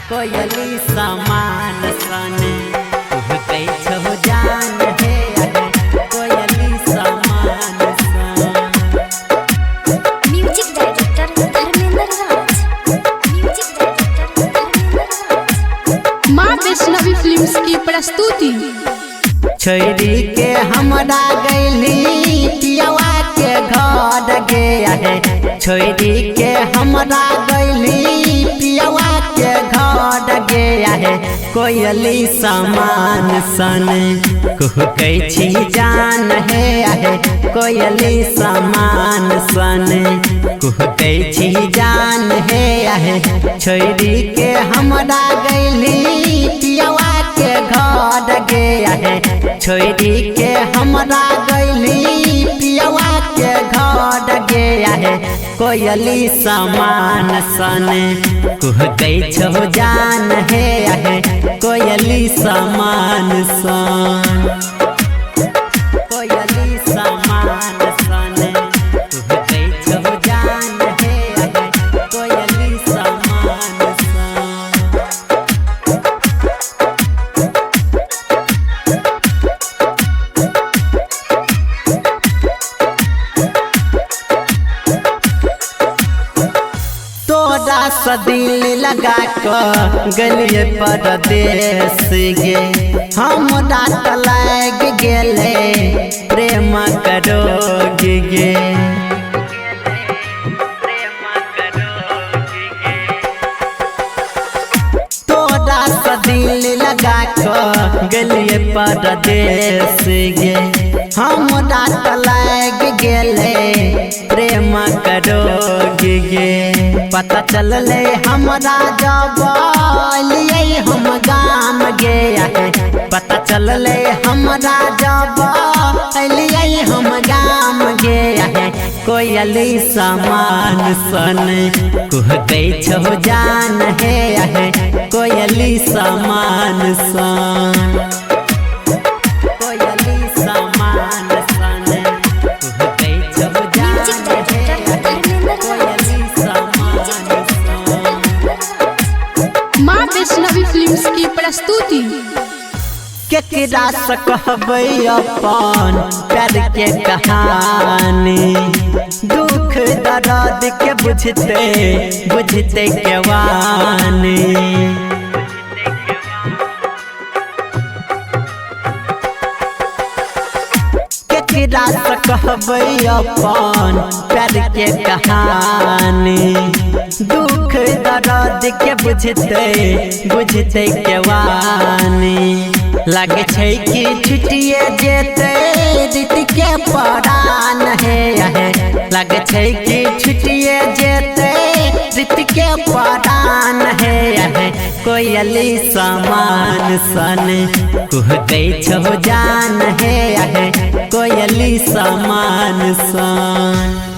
कोयली समान सन कुहकै छौ जान हे कोयली समान सन। Music director Dharmendra Raj, music director Dharmendra Raj. माँ वैष्णवी फिल्म्स की प्रस्तुति। छोरी के हमरा गैली पियवा के घर गे है, छोरी के हमरा गैली पियवा के घर गे है, कोयली समान सन कुहकै छी जान हे आहे, कोयली समान सन कुहकै छी जान हे आहे, छोरी के हमरा गैली पियवा के घर गे है, छोरी के हमरा गैली पियवा के घर गे है, कोयली समान सन कुहकै छौ जान हे आहे, कोयली समान सन। कोयली समान सन कुहकै छौ जान हे आहे, कोयली समान सन। तोरा से दिल लगा क गलिए परदेश गे, हमरा त लाग गेले प्रेम करोग गे। तोरा से दिल लगा क गलिए परदेश गे, हमरा त लाग गेले प्रेम करोग गे। पता चलले हमरा जब अलियै हम गाम गे आहे, पता चलले हमरा जब अलियै हम गाम गे आहे, कोयली समान सन कुहकै छौ जान हे आहे, कोयली समान सन। कोयली समान सन कुहकै छौ म्यूजिक जान हे डायरेक्टर आहे, धर्मेंद्र राज, कोयली म्यूजिक समान डायरेक्टर सन। धर्मेंद्र राज। माँ वैष्णवी फिल्म्स की प्रस्तुति। केकरा से कहबै अपन प्यार के कहानी, दुख दर्द के बुझते बुझते केवानी। केकरा से कहबै अपन प्यार के कहानी, दुख दर्द के बुझते बुझते केवानी। लगे छै कि छुटिए जेतै रीत के परान हे आहे, लगे छै कि छुटिए जेतै रीत के परान हे आहे, कोयली समान सन कुहकै छौ जान हे आहे, कोयली समान सन।